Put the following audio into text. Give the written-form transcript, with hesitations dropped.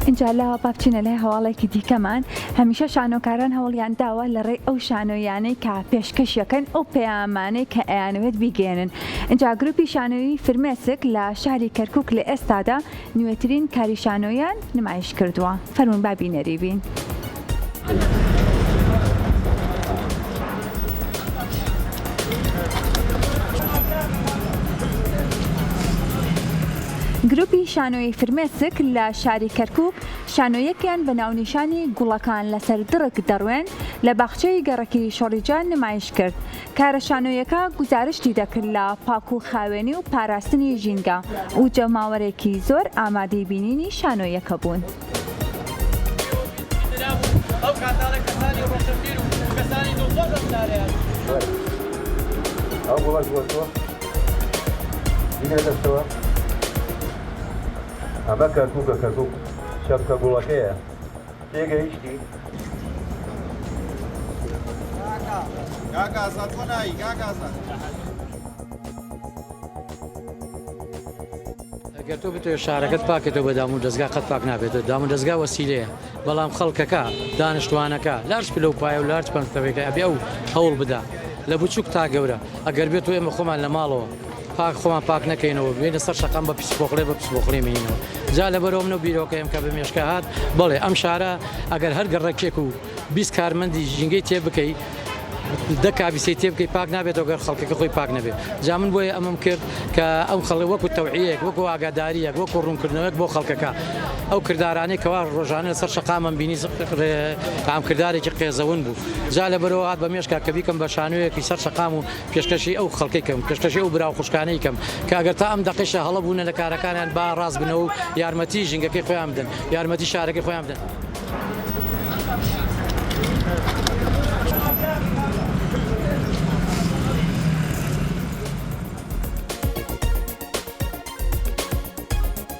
ئینجا لاوە با بچینە لای هەواڵێکی دیکەمان، هەمیشە شانۆکاران هەوڵیان داوە لە ڕێی ئەو شانۆییانەی کە پێشکەشیەکەن ئەو پەیامانەی کە ئەیانەوێت بیگەیەنن. ئینجا گروپی شانۆیی فرمێسک لە شاری کەرکوک لە ئێستادا نوێترین کاری شانۆییان نمایش کردووە. فەرموون با بینەری بین. گروپی شانۆیی فرمێسک لە شاری کەرکوک شانۆیەکیان بە ناونیشانی گوڵەکان لەسەر دڕک دەڕوێن لە باخچەی گەڕەکی شۆڕیجە نمایش کرد. کارە شانۆیەکە گوزارشتی دەکرد لە پاک و خاوێنی و پاراستنی ژینگە و جەماوەرێکی زۆر ئامادەی بینینی شانۆیەکە بوون. ئەمە کەرکوکە کەرکوک چەپکە گوڵەکەیە تێگەیشتی؟ کاک ئازاد بۆ نایی کاک ئازاد. ئەگەر تۆ بتەوێت شارەکەت پاکێتەوە بە دام و دەزگا قەت پاک نابێتەوە دام و دەزگا وەسیلەیە بەڵام خەڵکەکە دانیشتوانەکە لارج پلە و پایە و لارج پەنتەوەیەکە ئەبێ ئەو هەوڵ بدا لە بچووک تا گەورە ئەگەر بێت و ئێمە خۆمان لە ماڵەوە پاک خۆمان پاک نەکەینەوە بێنە سەر شەقام بە پیس پۆخڵێ بە پیس پۆخڵێ مێنینەوە جا لەبەرەوە منەو بیرۆکەیەم کە بە مێشکە هات بەڵێ ئەم شارە ئەگەر هەر گەڕەکێک و 20 کارمەندی ژینگەی تێ بکەی دە کابیسەی تێ بکەی پاک نابێتەوە گەر خەڵکەکە خۆی پاک نەبێت جا من بۆیە ئەمەم کرد کە ئەم خەڵک وەکو تەوعیەک وەکو ئاگاداریەک وەکو ڕوونکردنەوەک بۆ خەڵکەکە ئەو کردارانەی کەوا ڕۆژانە لەسەر شەقامم بینی ئام کردارێکی قێزەون بوو جا لەبەرەوە هات بە مێشکا کە بیکەم بە شانۆیەکی سەر شەقام و پێشکەشی ئەو خەڵکەی کەم، پێشکەشی ئەو برا و خوشکانەی کەم کە ئەگەر تا ئەم دەقەیشە هەڵە بوونە لە کارەکانیان با ڕاست بنەوە و یارمەتی ژینگەکەی خۆیان بدەن، یارمەتی شارەکەی خۆیان بدەن.